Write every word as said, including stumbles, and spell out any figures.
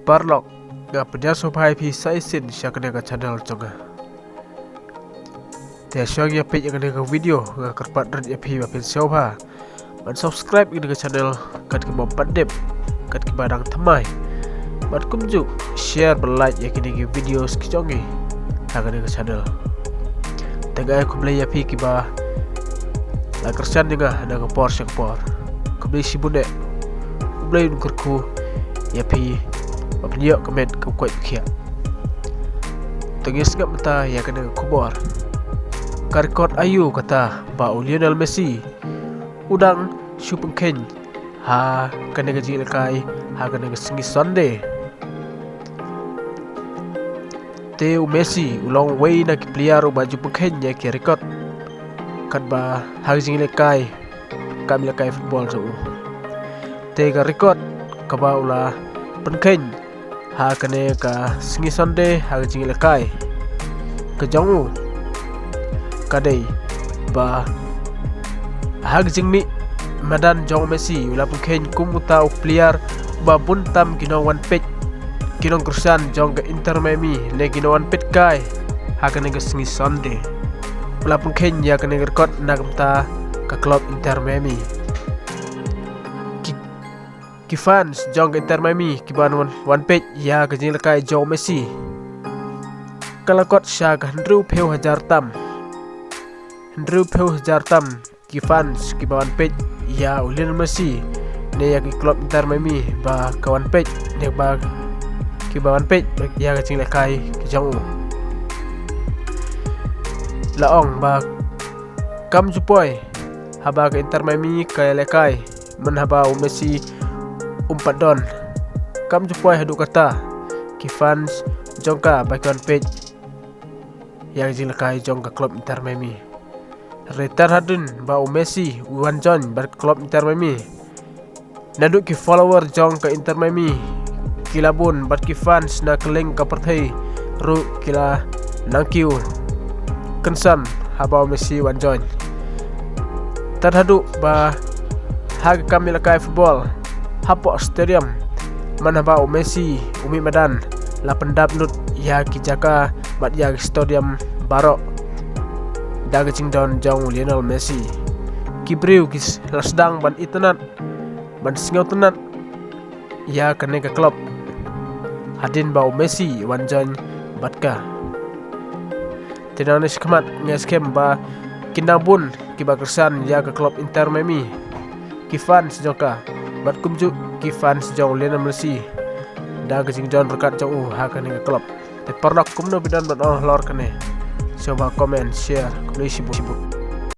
Paralok, nga pdiang sngewbha ïa phi sa shisien sha kane ka channel jong nga. Te shuwa ngin ïa peit ïa kane ka video, nga kyrpad rit ïa phi ba phin sngewbha ban subscribe ïa kane ka channel, kat kiba pat dep, kat kiba dang thymmai. Bad kumjuh share bad like ïa kine ki videos ki jong ngi ha kane ka channel. Te nga ai khublei ïa phi kiba la kyrshan ïa nga na ka por sha ka por. Khublei shibun eh. Khublei un kyrkhu ïa phi ba phin ïoh ka met ka koit ka khiah. To ngin sngap mynta ïa kane ka khubor. Ka record aïu kata ba u Lionel Messi u dang shu pynkheiñ ha kane ka jingïalehkai ha kane ka sngi Sunday. Te u Messi u long uwei na ki player uba ju pynkheiñ ïa ki record katba ha ka jingïalehkai, kam ïalehkai football jong u. Te ka record kaba u la pynkheiñ ha kane ka sngi Sunday ha ka jingïalehkai ka jong u ka dei ba ha ka jingmih madan jong u Messi u la pynkheiñ kum uta u player ba bun tam ki nongwan peit, ki nongkyrshan jong ka Inter Miami ne ki nongwan peit kai ha kane ka sngi Sunday. U la pynkheiñ ïa kane ka record na ka bynta ka club Inter Miami. Ki, ki fans jong ka Inter Miami kiba wan, wan peit ïa ka jingïalehkai jong u Messi ka la kot sha ka hynriewphew hajar tam. Hynriewphew hajar tam ki fans kiba wan peit ïa u Lionel Messi ne ïa ki club Inter Miami ba ka wan peit ne ba kiba wan peit ïa ka jingïalehkai ki jong u. La ong ba kam ju poi haba ka Inter Miami ka ïalehkai, man haba u Messi um pat don. Kam ju poi haduh kata ki fans jong ka ba ki wan peit ïa ka jingïalehkai jong ka club Inter Miami. Hynrei tad hadien ba u Messi u wan join bad ka club Inter Miami, naduh ki follower jong ka Inter Miami ki la bun bad ki fans na kylleng ka pyrthei ruh ki la nang kiew kynsan haba u Messi wan join. Tad haduh ba ha ka kam ïalehkai football hapoh stadium, man haba u Messi u mih madan, la pyndap lut ïa ki jaka bad ïa ki stadium baroh da ka jingdon jong u Lionel Messi. Ki briew ki s-, la sdang ban itynnad, ban sngewtynnad ïa kane ka club hadien ba u Messi wan join bad ka. Te nangne shakhmat nga skhem ba kin nang bun kiba kyrshan ïa ka club Inter Miami, ki fans jong ka bad kumjuh ki fans jong u Lionel Messi da ka jingdon ryngkat jong u ha kane ka club. Te paralok, kumno phi don ban ong halor kane? Sngewbha comment, share. Khublei shibun.